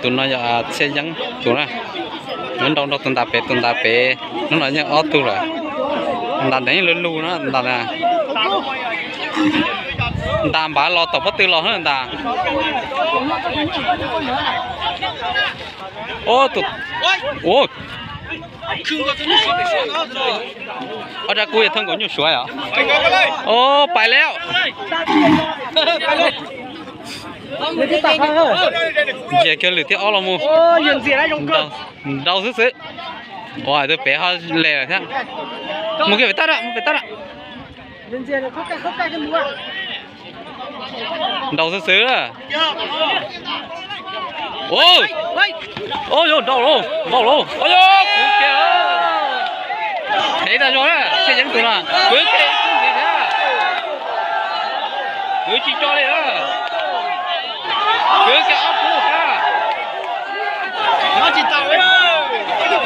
Tus no yog Txhiaj Yeeb tus na. Yuav nrau nrog tus ntas pem, tus ntas pem hnub no yeej ob tug lawm. Ntas ntev yeej lug lug na, ntas na. Ntas npav los tom pob tw los na ntas. Tus, ua, ob rab kub yog thawj nkaus nyuj suav os. Ua, pais lawm. Ntsias kiag lwm thib ob los mus. Nrau xwb xwb. Ua, tus pem ho le lawm thiab. Mus kiag pem toj, mus pem toj. Nrau xwb xwb. Ua, ua, yog nrau lauj, nrau lauj. Ua, yog kwv kiag. Heev tas zog na, Txhiaj Yeeb tus no kwv kiag ib kub ntxiv thiab. Kwv tsis tso li. Kwv kiag ob kub thiab.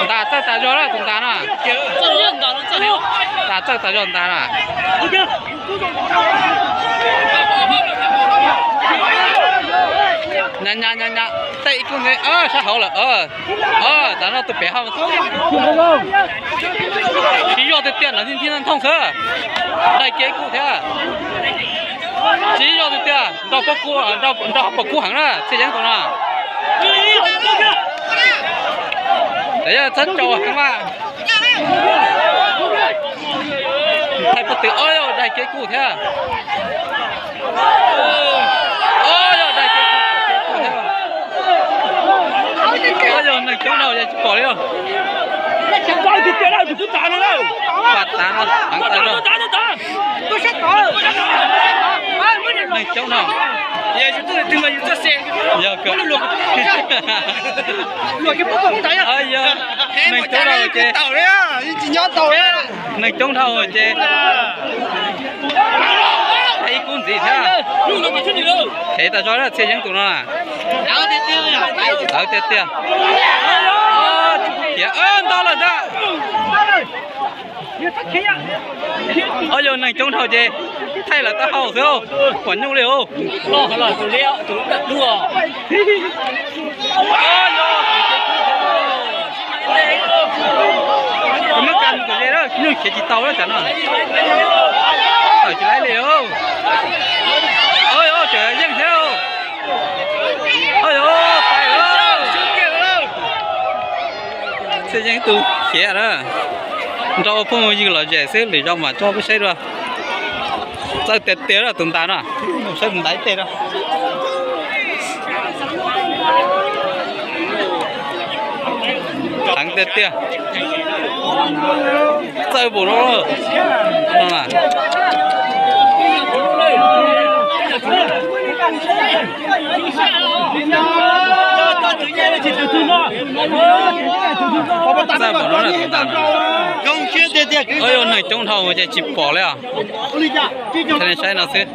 Ntas txawj tas zog na tus ntas na. Ntas txawj tas zog ntas na. Nyas nyas nyas nyas, tej ib kub ntxiv sab hauv lawm. Tav no tus pem ho tsis yog tiag tiag, nws thiaj thooj xwb. Daig kiag ib kub thiab. Tsis yog tiag tiag, nrau pob kub, nrau hauv paus kub heev na, Txhiaj Yeeb tus no. Txhob tso heev mas. Thaij pob tw, o, yog daig kiag ib kub thiab. O, yog daig kiag ib kub thiab. O, yog neeg coob dhau ces tsis pom li os. Pas tav no heev tas zog. Neeg coob dhau. Yog, yog neeg coob dhau ces, neeg coob dhau ces thaij ib kub ntxiv thiab. Heev tas zog na, Txhiaj Yeeb tus no na. Tawv tiag tiag. Khiav, nto lawm ntag. O, yog neeg coob dhau ces thaij lawv taub hau xwb, pom nyuj li os. Muab ka mus kom ze, nyuj khiav tsis tau lawm tsam no. Tawm tsis laib li os. Tseem yeej thiab. Txhiaj Yeeb tus khiav na. Nrau phooj ywg lom zem xwb, lwm zaus mam tso peb saib dua. Txawj tiag tiag tus ntas no, saib tus ntas ib teg no. Heev tiag tiag. Txawj npaum no. Txawj npaum no na tus ntas no. Yog neeg coob dhau ces tsis pom li os. Saib no xwb.